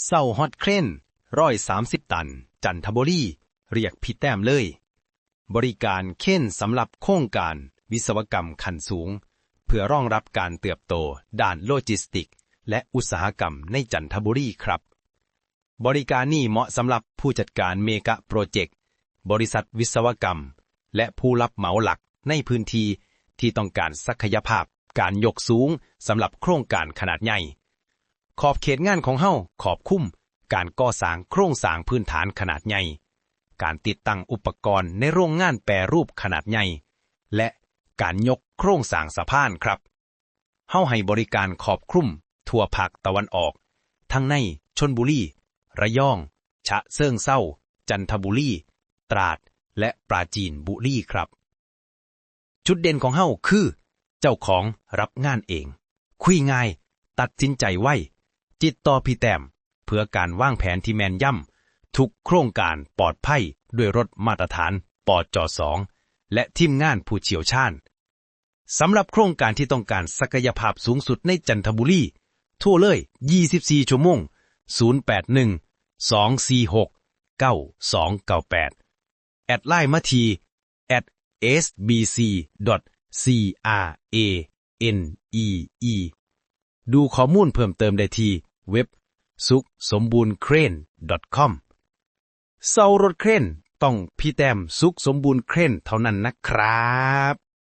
ເຊົ່າຮອດເຄຣນ ຮ້ອຍສາມສິບຕັນ ຈັນທະບູລີ ຮຽກພີ່ແຕ້ມເລີຍ. ບໍລິການເຄຣນສຳລັບໂຄງການວິສະວະກຳຂັ້ນສູງ ເພື່ອຮອງຮັບການເຕີບໂຕດ້ານໂລຈິສຕິກ ແລະ ອຸດສາຫະກຳໃນຈັນທະບູລີຄັບ. ບໍລິການນີ້ເໝາະສຳລັບຜູ້ຈັດການເມກະໂປຣເຈັກ, ບໍລິສັດວິສະວະກຳ ແລະ ຜູ້ຮັບເໝົາຫຼັກໃນພື້ນທີ່ທີ່ຕ້ອງການສັກຂະຍະພາບການຍົກສູງສຳລັບໂຄງການຂະໜາດໃຫຍ່. ຂອບເຂດງານຂອງເຮົາຄອບຄຸມການກໍ່ສ້າງໂຄງສ້າງພື້ນຖານຂະໜາດໃຫຍ່, ການຕິດຕັ້ງອຸປະກອນໃນໂຮງງານແປຮູບຂະໜາດໃຫຍ່ ແລະ ການຍົກໂຄງສ້າງສະພານຄັບ. ເຮົາໃຫ້ບໍລິການຄອບຄລຸມທົ່ວພາກຕາເວັນອອກ, ທັງໃນຊົນບູລີ, ລະຍອງ, ຊະເຊີງເຊົາ, ຈັນທະບູລີ, ຕາດ ແລະ ປາຈີນບູລີຄັບ. ຈຸດເດັ່ນຂອງເຮົາຄື ເຈົ້າຂອງຮັບງານເອງ, ຄຸຍງ່າຍ, ຕັດສິນໃຈໄວ. ຕິດຕໍ່ພີ່ແຕ້ມເພື່ອການວາງແຜນທີ່ແມ່ນຢຳ. ທຸກໂຄງການປອດໄພດ້ວຍລົດມາດຕະຖານ ປຈສອງ ແລະ ທີມງານຜູ້ຊ່ຽວຊານ. ສຳລັບໂຄງການທີ່ຕ້ອງການສັກກະຍະພາບສູງສຸດໃນຈັນທະບູລີ, ໂທເລີຍ ຊາວສີ່ຊົ່ວໂມງ, ສູນແປດໜຶ່ງ ສອງສີ່ຫົກ ເກົ້າສອງເກົ້າແປດ. ແອັດໄລນ໌ມາທີ່ ແອັດເອສບີຊີດອດຊີອາເອເອັນອີອີ. ດູຂໍ້ມູນເພີ່ມເຕີມໄດ້ທີ່ເວັບ ສຸກສົມບູນເຄຣນດອດຄອມ. ເຊົ່າລົດເຄຣນ ຕ້ອງພີ່ແຕ້ມ ສຸກສົມບູນເຄຣນ ເທົ່ານັ້ນນະຄັບ.